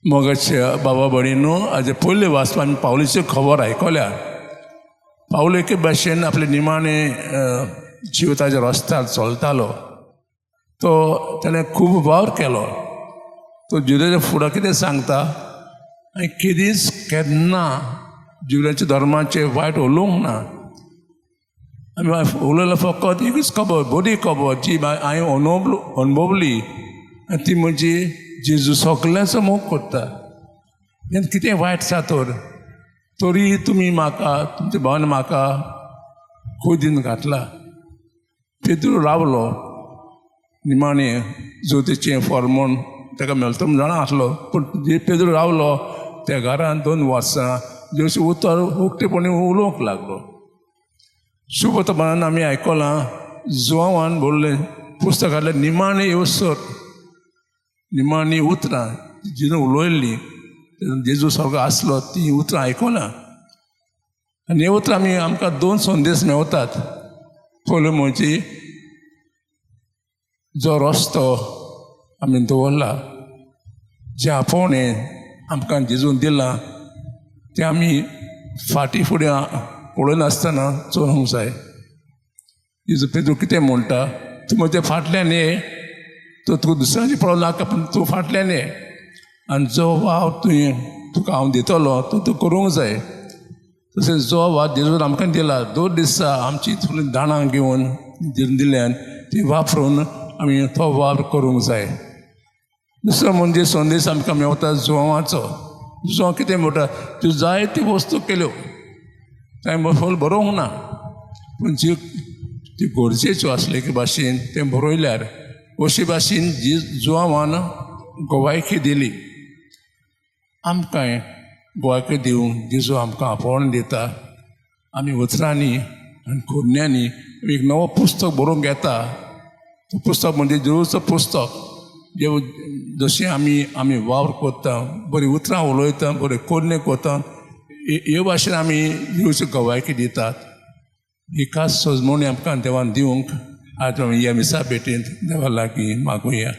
मोगाच्या बाबा भयणीनो, आयज पयले वाचपा आमी पावलीची खबर आयकल्या. पावल एके भाशेन आपले निमाणे जिविताच्या रस्त्यार चलतालो. तो ताणें खूब वावर केलो. तो जुदेच्या फुडां कितें सांगता? आनी केदींच केन्ना जुदेच्या धर्माचें वायट उलोवंक ना. आमी उलयलो फकत एकूच खबर, बरी खबर जी हांवें अणभवली आनी ती म्हणजे जेजू सगल्यांचो मोग करता. तेन्ना कितें वायट आसा तर तरी तुमी म्हाका, तुमच्या भावान म्हाका खोदीन घातला. पेद्रू रावलो. निमाणें जोतीचें फॉर्मून ताका मेळटा म्हूण जाणा आसलो, पूण जे पेद्रू रावलो त्या घरान 2 वर्सां जेजू उतर उक्तेपणी उलोवंक लागलो. शुभवर्तमानान आमी आयकलां, जुवांवान बरयलें पुस्तकांतलें निमाणें येवसर निमाणी उतरां जिणें उलयल्लीं, जेजू सगळो आसलो, ती उतरां आयकलां. आनी हे उतरां आमी आमकां दोन संदेश मेवतात. पयलो म्हणजे जो रस्तो आमी दवरला, जें आपोवणें आमकां जेजून दिलां, तें आमी फाटीं फुडें पळयनासतना चलूंक जाय. जेजू पेद्रू कितें म्हणटा? तूं म्हज्या फाटल्यान ये. तो तुका दुसऱ्यांची पळोवंक नाका, पूण तूं फाटल्यान ये आनी जो वावर तुवें तुका हांव दितलो तो तूं करूंक जाय. तशेंच जो वावर जेजून आमकां दिला, दोन दिसा आमची थोडी दाणां घेवन दिल्यान ती वापरून आमी तो वावर करूंक जाय. दुसरो म्हणजे संदेश आमकां मेवता जुवांचो. जुवांव कितें म्हणटा? त्यो जायत्यो वस्तू केल्यो, कांय फूल बरोवंक ना, पूण ज्यो त्यो गरजेच्यो आसल्यो एके भाशेन तें बरयल्यार. अशे भाशेन जी जुवांवान गवायकी दिली, आमकांय गवायकी दिवंक जेजू आमकां आपोवण दिता. आमी उतरांनी आनी करण्यांनी एक नवो पुस्तक बरोवंक येता. तो पुस्तक म्हणजे जेजूचो पुस्तक. जेव जशें आमी आमी वावर करता, बरीं उतरां उलयता, बऱ्यो करण्यो करता, हे भाशेन आमी जेजूची गवायकी दितात. ही खास सजमणी आमकां देवान दिवंक आज आमी ह्या मिसा भेटींत देवा लागीं मागुया.